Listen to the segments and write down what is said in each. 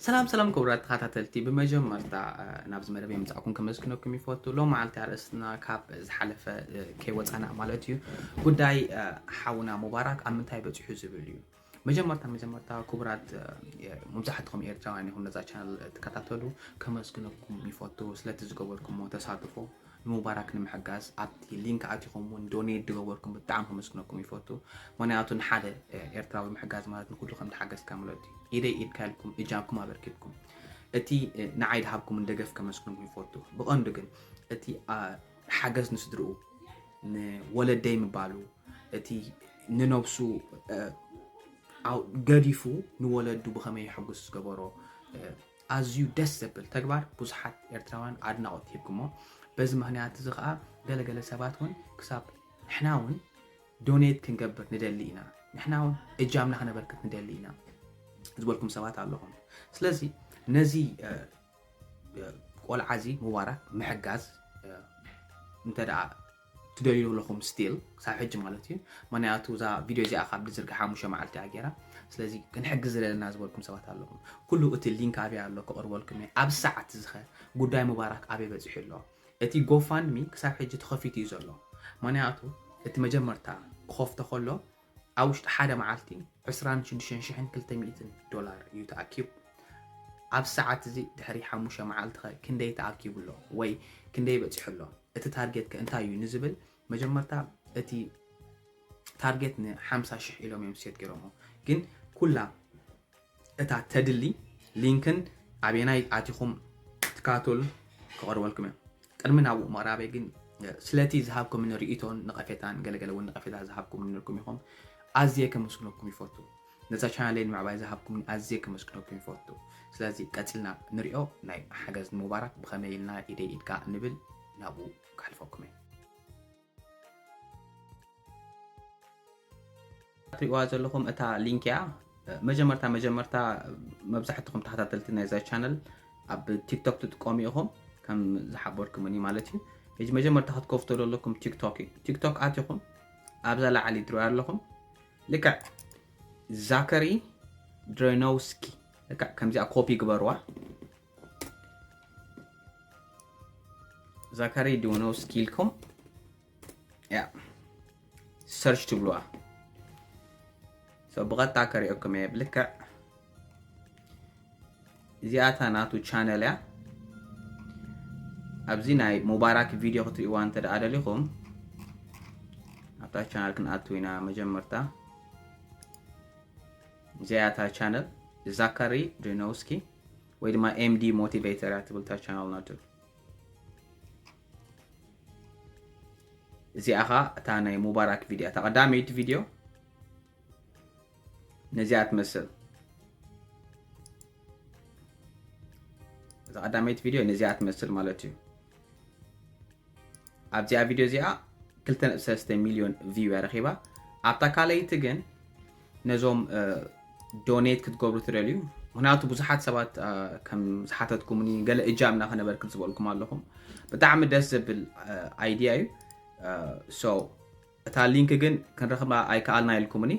ሰላም ሰላም ክቡራት ተኸታተልቲ፣ ብመጀመርታ ናብዚ መደብ የምፃእኩም ከመስግነኩም ይፈቱ። ሎም መዓልቲ ኣርእስትና ካብ ዝሓለፈ ከይወፃና ማለት እዩ፣ ጉዳይ ሓውና ሙባራክ ኣብ ምንታይ በፂሑ ዝብል እዩ። መጀመርታ መጀመርታ ክቡራት፣ መብዛሕትኹም ኤርትራውያን ይኹም ነዛ ቻነል ትከታተሉ፣ ከመስግነኩም ይፈቱ ስለቲ ዝገበርኩሞ ተሳትፎ። ንሙባራክ ንምሕጋዝ ኣብቲ ሊንክ ኣቲኹም እውን ዶኔት ዝገበርኩም ብጣዕሚ ከመስግነኩም ይፈቱ። ምክንያቱ ንሓደ ኤርትራዊ ምሕጋዝ ማለት ንኩሉ ከም ተሓገዝካ ማለት እዩ። ኢደይ ኢድካ ኢልኩም እጃምኩም ኣበርኪትኩም፣ እቲ ንዓይ ዝሃብኩም ደገፍ ከመስግነኩም ይፈቱ። ብቐንዱ ግን እቲ ሓገዝ ንስድርኡ፣ ንወለደይ ምባሉ፣ እቲ ንነብሱ ገዲፉ ንወለዱ ብኸመይ የሐጉስ ዝገበሮ ኣዝዩ ደስ ዘብል ተግባር ብዙሓት ኤርትራውያን ኣድናቖት ሂብኩሞ። በዚ ምኽንያት እዚ ኸኣ ገለገለ ሰባት እውን ክሳብ ንሕና እውን ዶኔት ክንገብር ንደሊ ኢና፣ ንሕና እውን እጃምና ክነበርክት ንደሊ ኢና ዝበልኩም ሰባት ኣለኹም። ስለዚ ነዚ ቆልዓ እዚ ሙባራክ ምሕጋዝ እንተ ደኣ ትደልዩ ኣለኹም ስቲል ክሳብ ሕጂ ማለት እዩ። ምክንያቱ እዛ ቪድዮ እዚኣ ካብ ዝዝርጋ ሓሙሽተ መዓልቲ እያ ገይራ። ስለዚ ክንሕግዝ ዘለና ዝበልኩም ሰባት ኣለኹም። ኩሉ እቲ ሊንክ ኣበይ ኣሎ ከቕርበልኩም እየ። ኣብ ሰዓት ዝኸ ጉዳይ ሙባራክ ኣበይ በፂሑ ኣሎ? እቲ ጎፋንድሚ ክሳብ ሕጂ ተኸፊቱ እዩ ዘሎ። ምክንያቱ እቲ መጀመርታ ክኸፍቶ ከሎ ኣብ ውሽጢ ሓደ መዓልቲ ዕስራን ሽዱሽተን ሽሕን ክልተ ሚእትን ዶላር እዩ ተኣኪቡ። ኣብ ሰዓት እዚ ድሕሪ ሓሙሽተ መዓልቲ ኸ ክንደይ ተኣኪቡ ኣሎ ወይ ክንደይ በፂሑ ኣሎ? እቲ ታርጌት ከ እንታይ እዩ ንዝብል መጀመርታ እቲ ታርጌት ንሓምሳ ሽሕ ኢሎም እዮም ሴት ገይሮሞ። ግን ኩላ እታ ተድሊ ሊንክን ኣበየናይ ኣቲኹም ትካተሉ ክቐርበልኩም እዮም። ቅድሚ ናብኡ ምቕራበይ ግን ስለቲ ዝሃብኩምኒ ርእይቶን ነቐፌታን ገለገለ እውን ነቐፌታ ዝሃብኩምኒ ነርኩም ኢኹም ኣዝየ ከመስግነኩም ይፈቱ። ነዛ ቻናለይ ንምዕባይ ዝሃብኩምኒ ኣዝየ ከመስግነኩም ይፈቱ። ስለዚ ቀጺልና ንሪኦ ናይ ሓገዝ ንሙባራክ ብኸመይ ኢልና ኢደይ ኢድካ ንብል ናብኡ ከሕልፈኩም እየ። ትሪእዋ ዘለኹም እታ ሊንክ እያ። መጀመርታ መጀመርታ መብዛሕትኹም ተኸታተልቲ ናይዛ ቻነል ኣብ ቲክቶክ ትጥቀሙ ኢኹም ከም ዝሓበርኩምኒ ማለት እዩ። ሕጂ መጀመርታ ክትከፍቶ ዘለኩም ቲክቶክ እዩ። ቲክቶክ ኣቲኹም ኣብዛ ላዕሊ ትሪእዋ ኣለኹም ልክዕ ዛከሪ ድሬኖውስኪ ልክዕ ከምዚኣ ኮፒ ግበርዋ። ዛካሪ ድሬኖውስኪ ኢልኩም ያ ሰርች ትብልዋ። So ብቐጥታ ከሪኦኩም እየ ብልክዕ እዚኣታ ናቱ ቻነል እያ። ኣብዚ ናይ ሙባራክ ቪድዮ ክትሪእዋ እንተ ደኣ ደሊኹም ኣብታ ቻነል ክንኣቱ ኢና። መጀመርታ እዚኣታ ቻነል ዛካሪ ድሬኖውስኪ ወይ ድማ ኤምዲ ሞቲቬተር እያ ትብል እታ ቻነል ናቱ። እዚኣ ኸኣ እታ ናይ ሙባራክ ቪድዮ እያ። እታ ቀዳመይቲ ቪድዮ ነዚኣ ትመስል። እዛ ቀዳመይቲ ቪድዮ ነዚኣ ትመስል ማለት እዩ። ኣብዚኣ ቪድዮ እዚኣ ክልተ ነጥቢ ሰለስተ ሚልዮን ቪው እያ ረኺባ። ኣብታ ካልኣይቲ ግን ነዞም ዶኔት ክትገብሩ ትደልዩ፣ ምክንያቱ ብዙሓት ሰባት ከም ዝሓተትኩምኒ ገለ እጃምና ከነበርክት ዝበልኩም ኣለኹም። ብጣዕሚ ደስ ዘብል ኣይድያ እዩ። So እታ ሊንክ ግን ክንረኽባ ኣይከኣልና ኢልኩምኒ።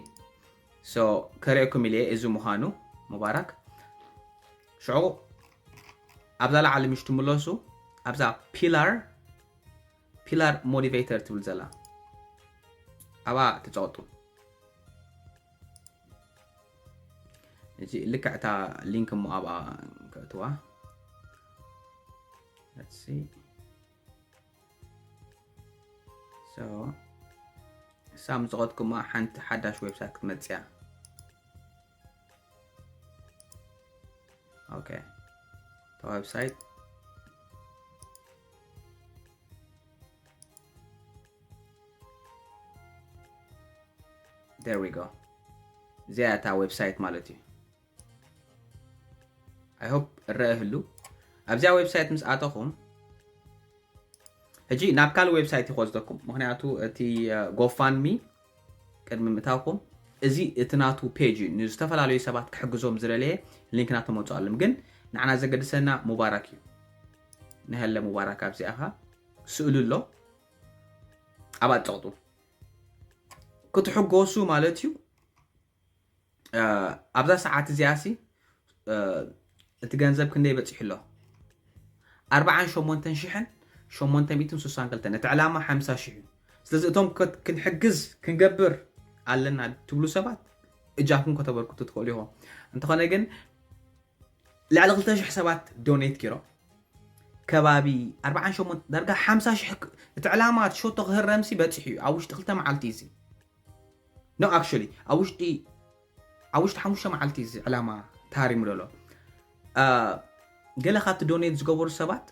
So ከርእየኩም ኢለ እዚ ምዃኑ ሙባራክ። ሽዑ ኣብዛ ላዕሊ ምሽ ትምለሱ ኣብዛ ፒላር ፒላር ሞቲቬተር ትብል ዘላ ኣብኣ ትፀቕጡ። እዚ ልክዕ እታ ሊንክ እሞ ኣብኣ ከእትዋ። Let's see. So እሳ ምፅቐትኩማ ሓንቲ ሓዳሽ ዌብሳይት ክትመፅያ። ኦኬ እታ ዌብሳይት there we go። እዚኣ እታ ዌብሳይት ማለት እዩ። I hope እረአ ህሉ ኣብዚኣ ዌብሳይት ምስ ኣተኹም ሕጂ ናብ ካልእ ዌብሳይት ይኮዝደኩም። ምክንያቱ እቲ ጎፋንሚ ቅድሚ ምእታውኩም እዚ እቲ ናቱ ፔጅ እዩ። ንዝተፈላለዩ ሰባት ክሕግዞም ዝደለየ ሊንክ ናተመፅኣሎም። ግን ንዓና ዘገድሰና ሙባራክ እዩ። ንሀለ ሙባራክ ኣብዚኣ ኻ ስእሉ ኣሎ። ኣብ ኣፀቕጡ ክትሕጎሱ ማለት እዩ። ኣብዛ ሰዓት እዚኣ ሲ እቲ ገንዘብ ክንደይ በፂሑ ኣሎ? ኣርባዓን ሸሞንተን ሽሕን ሸሞንተ ሚእትን ስሳን ክልተን። እቲ ዕላማ ሓምሳ ሽሕ እዩ። ስለዚ እቶም ከ- ክንሕግዝ ክንገብር ኣለና ትብሉ ሰባት እጃኩም ከተበርክቱ ትኽእሉ ኢኹም። እንተኾነ ግን ልዕሊ ክልተ ሽሕ ሰባት ዶኔት ገይሮም፣ ከባቢ ኣርባዓን ሸሞንተ ዳርጋ ሓምሳ ሽሕ ክ- እቲ ዕላማ እቲ ሸቶ ክህረምሲ በፂሑ እዩ። ኣብ ውሽጢ ክልተ መዓልቲ እዚ no actually ኣብ ውሽጢ ኣብ ውሽጢ ሓሙሽተ መዓልቲ እዚ ዕላማ ተሃሪሙ ዘሎ። ገለ ካብቲ ዶኔት ዝገበሩ ሰባት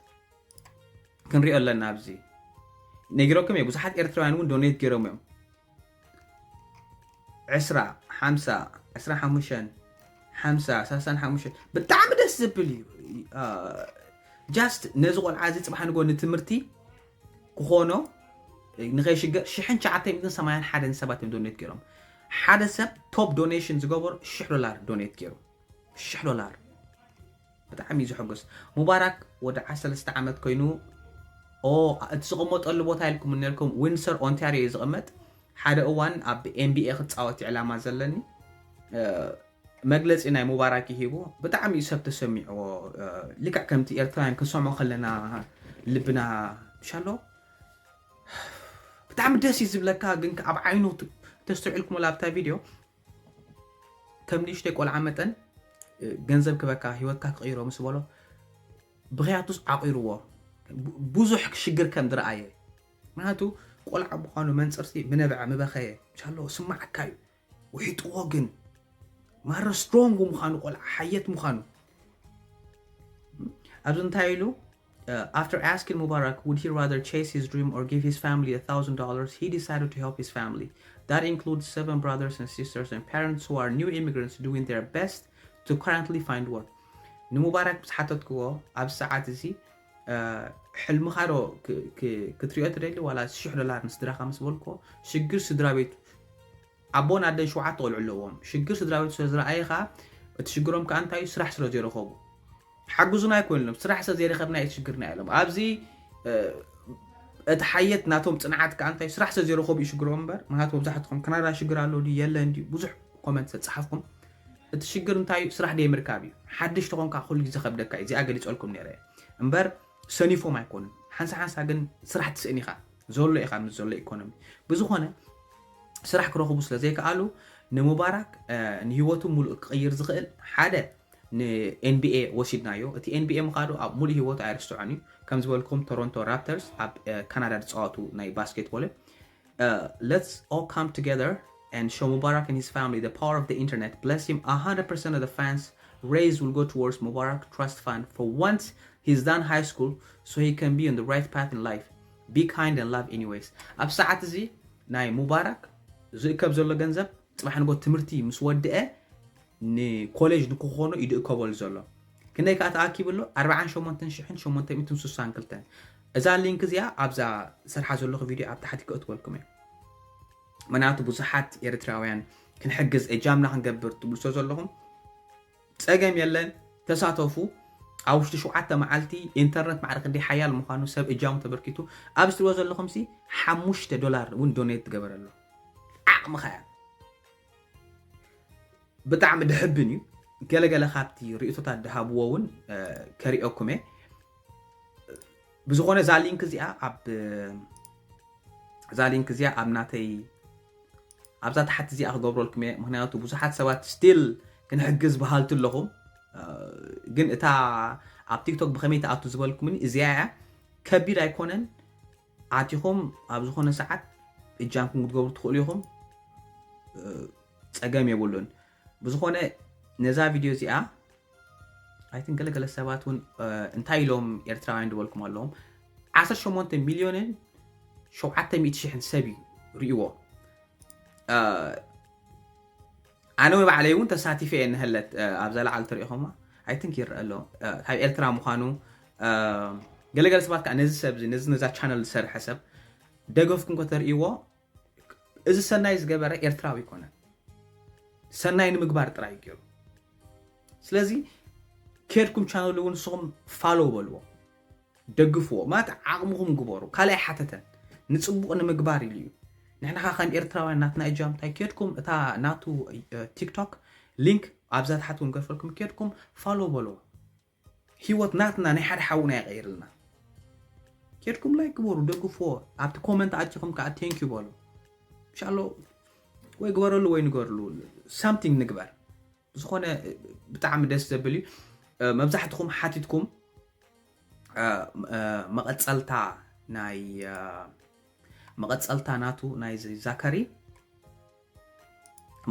ክንሪኦ ኣለና። ኣብዚ ነጊረኩም እየ፣ ብዙሓት ኤርትራውያን እውን ዶኔት ገይሮም እዮም። ዕስራ ሓምሳ ዕስራ ሓሙሽተ ሓምሳ ሳሳን ሓሙሽተ ብጣዕሚ ደስ ዝብል እዩ። ጃስት ነዚ ቆልዓ እዚ ፅባሕ ንጎ ንትምህርቲ ክኾኖ ንኸይሽገር ሽሕን ትሽዓተ ሚእትን ሰማንያን ሓደን ሰባት እዮም ዶኔት ገይሮም። ሓደ ሰብ ቶፕ ዶኔሽን ዝገበሩ ሽሕ ዶላር ዶኔት ገይሩ። ሽሕ ዶላር ብጣዕሚ እዩ ዘሐጉስ። ሙባራክ ወዲ ዓሰርተ ሰለስተ ዓመት ኮይኑ እቲ ዝቕመጠሉ ቦታ ኢልኩም ነርኩም ዊንድሰር ኦንታሪዮ እዩ ዝቕመጥ። ሓደ እዋን ኣብ ኤንቢኤ ክፃወት ዕላማ ዘለኒ መግለፂ ናይ ሙባራክ ይሂቡ። ብጣዕሚ እዩ ሰብ ተሰሚዕዎ። ልክዕ ከምቲ ኤርትራውያን ክንሰምዖ ከለና ልብና ሻሎ ብጣዕሚ ደስ እዩ ዝብለካ። ግን ኣብ ዓይኑ ተስተውዕልኩም ኣብታ ቪድዮ ከም ንእሽተይ ቆልዓ መጠን ገንዘብ ክበካ ህይወትካ ክቕይሮ ምስ በሎ ብኽያቱስ ዓቂርዎ ብዙሕ ሽግር ከም ዝረኣየ። ምክንያቱ ቆልዓ ምዃኑ መንፅርሲ ምነበዐ ምበኸየ ሻሎ ስማዓካ እዩ። ውሒጥዎ ግን ማረ ስትሮንግ ምዃኑ ቆልዓ ሓየት ምዃኑ ኣብዚ እንታይ ኢሉ? After asking Mubarak would he rather chase his dream or give his family a thousand dollars, he decided to help his family. That includes seven brothers and sisters and parents who are new immigrants doing their best to currently find work. ንሙባራክ ምስ ሓተትክዎ ኣብዚ ሰዓት እዚ ሕልምኻ ዶ ክትሪኦ ትደሊ ዋላ ሽሕ ዶላር ንስድራኻ ምስ በልክዎ ሽግር ስድራ ቤቱ ኣቦን ኣደን ሸውዓተ ቆልዑ ኣለዎም። ሽግር ስድራ ቤት ስለ ዝረኣየ ኸዓ እቲ ሽግሮም ከዓ እንታይ እዩ? ስራሕ ስለ ዘይረኸቡ ሓግዙና ኣይኮንሎም። ስራሕ ስለ ዘይረኸብና እዩ ሽግርና ኢሎም። ኣብዚ እቲ ሓየት ናቶም ፅንዓት ከዓ እንታይ ስራሕ ስለ ዘይረኸቡ እዩ ሽግሮም እምበር። ምክንያቱ መብዛሕትኹም ካናዳ ሽግር ኣሎ ድዩ የለን ድዩ ብዙሕ ኮመንት ዝተፅሓፍኩም እቲ ሽግር እንታይ እዩ? ስራሕ ደይምርካብ እዩ። ሓድሽ ተኾንካ ኩሉ ግዜ ከብደካ እዩ። እዚኣ ገሊፀልኩም ነይረ እምበር ሰኒፎም ኣይኮኑን። ሓንሳ ሓንሳ ግን ስራሕ ትስእን ኢኻ ዘሎ ኢኻ ምስ ዘሎ ኢኮኖሚ ብዝኾነ ስራሕ ክረኽቡ ስለ ዘይከኣሉ ንሙባራክ ንህይወቱ ሙሉእ ክቕይር ዝኽእል ሓደ ንኤንቢኤ ወሲድናዮ። እቲ ኤንቢኤ ምኻዱ ኣብ ሙሉእ ህይወቱ ኣይርስዖን እዩ። ከም ዝበልኩም ቶሮንቶ ራፕተርስ ኣብ ካናዳ ዝፃወቱ ናይ ባስኬትቦል። Let's all come together and show Mubarak and his family the power of the internet. Bless him. A hundred percent of the fans raised will go towards Mubarak Trust Fund for once he's done high school so he can be on the right path in life. Be kind and love anyways. ኣብ ሰዓት እዚ ናይ ሙባራክ ዝእከብ ዘሎ ገንዘብ ፅባሕ ንጎ ትምህርቲ ምስ ወድአ ንኮሌጅ ንክኾኖ እዩ ዝእከበሉ ዘሎ። ክንደይ ከዓ ተኣኪቡ ኣሎ? ኣርባዓን ሸሞንተን ሽሕን ሸሞንተ ሚእትን ስሳን ክልተን። እዛ ሊንክ እዚኣ ኣብዛ ዝሰርሓ ዘለኹ ቪድዮ ኣብ ታሕቲ ከእትወልኩም እየ። ምክንያቱ ብዙሓት ኤርትራውያን ክንሕግዝ እጃምና ክንገብር ትብሉ ስለ ዘለኹም ፀገም የለን፣ ተሳተፉ። ኣብ ውሽጢ ሸውዓተ መዓልቲ ኢንተርነት ማዕረ ክንደይ ሓያል ምዃኑ ሰብ እጃሙ ተበርኪቱ ኣብዚ ትሪእዎ ዘለኹም ሲ ሓሙሽተ ዶላር እውን ዶኔት ትገበረሉ ዓቕምኻ እያ። ብጣዕሚ ድሕብን እዩ። ገለገለ ካብቲ ርእቶታት ድሃብዎ እውን ከሪኦኩም እየ። ብዝኾነ እዛ ሊንክ እዚኣ ኣብ እዛ ሊንክ እዚኣ ኣብ ናተይ ኣብዛ ታሕቲ እዚኣ ክገብረልኩም እየ። ምክንያቱ ብዙሓት ሰባት ስቲል ክንሕግዝ በሃልቲ ኣለኹም። ግን እታ ኣብ ቲክቶክ ብኸመይ ትኣቱ ዝበልኩምኒ እዚኣ እያ። ከቢድ ኣይኮነን። ኣቲኹም ኣብ ዝኾነ ሰዓት እጃምኩም ክትገብሩ ትኽእሉ ኢኹም። ፀገም የብሉን። ብዝኾነ ነዛ ቪድዮ እዚኣ ኣይትን ገለገለ ሰባት እውን እንታይ ኢሎም ኤርትራውያን ዝበልኩም ኣለዎም ዓሰርተ ሸሞንተ ሚልዮንን ሸውዓተ ሚእቲ ሽሕን ሰብ እዩ ርእይዎ። ኣነ ወይ ባዕለይ እውን ተሳቲፈ እየ ንህለት ኣብዛ ላዕሊ ተሪኢኹማ ኣይትንክ ይረአ ኣሎ ካብ ኤርትራ ምዃኑ። ገለገለ ሰባት ከዓ ነዚ ሰብ ነዚ ነዛ ቻነል ዝሰርሐ ሰብ ደገፍኩም ከተርእይዎ እዚ ሰናይ ዝገበረ ኤርትራዊ ኣይኮነን። ሰናይ ንምግባር ጥራይ ገይሩ። ስለዚ ከድኩም ቻነሉ እውን ንስኹም ፋሎ በልዎ፣ ደግፍዎ። ማለት ዓቕምኹም ግበሩ። ካልእ ኣይሓተተን። ንፅቡቕ ንምግባር ኢሉ እዩ። ንሕና ኸዓ ከም ኤርትራውያን ናትና እጃም እንታይ ከድኩም እታ ናቱ ቲክቶክ ሊንክ ኣብዛ ታሕቲ እውን ገርፈልኩም ከድኩም ፋሎ በልዎ። ህይወት ናትና ናይ ሓደ ሓውና ይቐይርልና። ኬድኩም ላይክ ግበሩ፣ ደግፎ። ኣብቲ ኮመንት ኣቲኹም ከዓ ቴንኪዩ በሉ። ኢንሻሎ ወይ ግበረሉ ወይ ንገርሉ፣ ሳምቲንግ ንግበር። ዝኾነ ብጣዕሚ ደስ ዘብል እዩ። መብዛሕትኹም ሓቲትኩም መቐፀልታ ናይ መቐፀልታ ናቱ ናይ ዛካሪ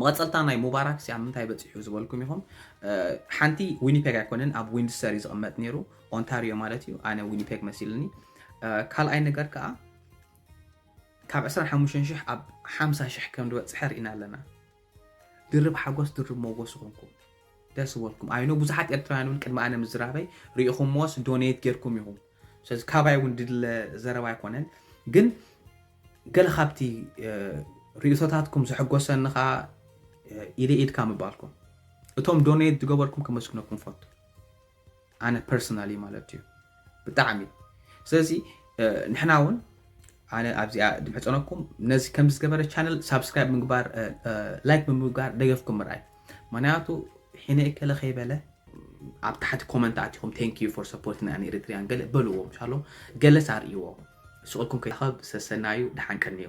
መቐፀልታ ናይ ሙባራክ ሲ ኣብ ምንታይ በፂሑ ዝበልኩም ኢኹም። ሓንቲ ዊኒፔግ ኣይኮነን፣ ኣብ ዊንድሰር እዩ ዝቕመጥ ነይሩ፣ ኦንታሪዮ ማለት እዩ። ኣነ ዊኒፔግ መሲልኒ። ካልኣይ ነገር ከዓ ካብ ዕስራን ሓሙሽተን ሽሕ ኣብ ሓምሳ ሽሕ ከም ዝበፅሐ ርኢና ኣለና። ድርብ ሓጎስ ድርብ ሞጎስ ይኹንኩም። ደስ ዝበልኩም ኣይኖ። ብዙሓት ኤርትራውያን እውን ቅድሚ ኣነ ምዝራበይ ርኢኹምዎስ ዶኔት ጌርኩም ኢኹም። ስለዚ ካባይ እውን ድለ ዘረባ ኣይኮነን፣ ግን ገለ ካብቲ ርእቶታትኩም ዘሐጎሰኒ ከዓ ኢደ ኢድካ ምባልኩም። እቶም ዶኔት ዝገበርኩም ከመስግነኩም ፈቱ፣ ኣነ ፐርሰናሊ ማለት እዩ። ብጣዕሚ ስለዚ ንሕና እውን ኣነ ኣብዚኣ ድምሕፀነኩም ነዚ ከምዚ ዝገበረ ቻነል ሳብስክራይብ ምግባር፣ ላይክ ብምግባር ደገፍኩም ምርኣይ። ምክንያቱ ሒነ እከለ ከይበለ ኣብ ታሕቲ ኮመንት ኣቲኹም thank you for supporting an Eritrean ገለ በልዎም። ሻሎ ገለስ ኣርእይዎ። ስቕልኩም ከይኸብ ሰሰናዩ ደሓን ቀንዩ።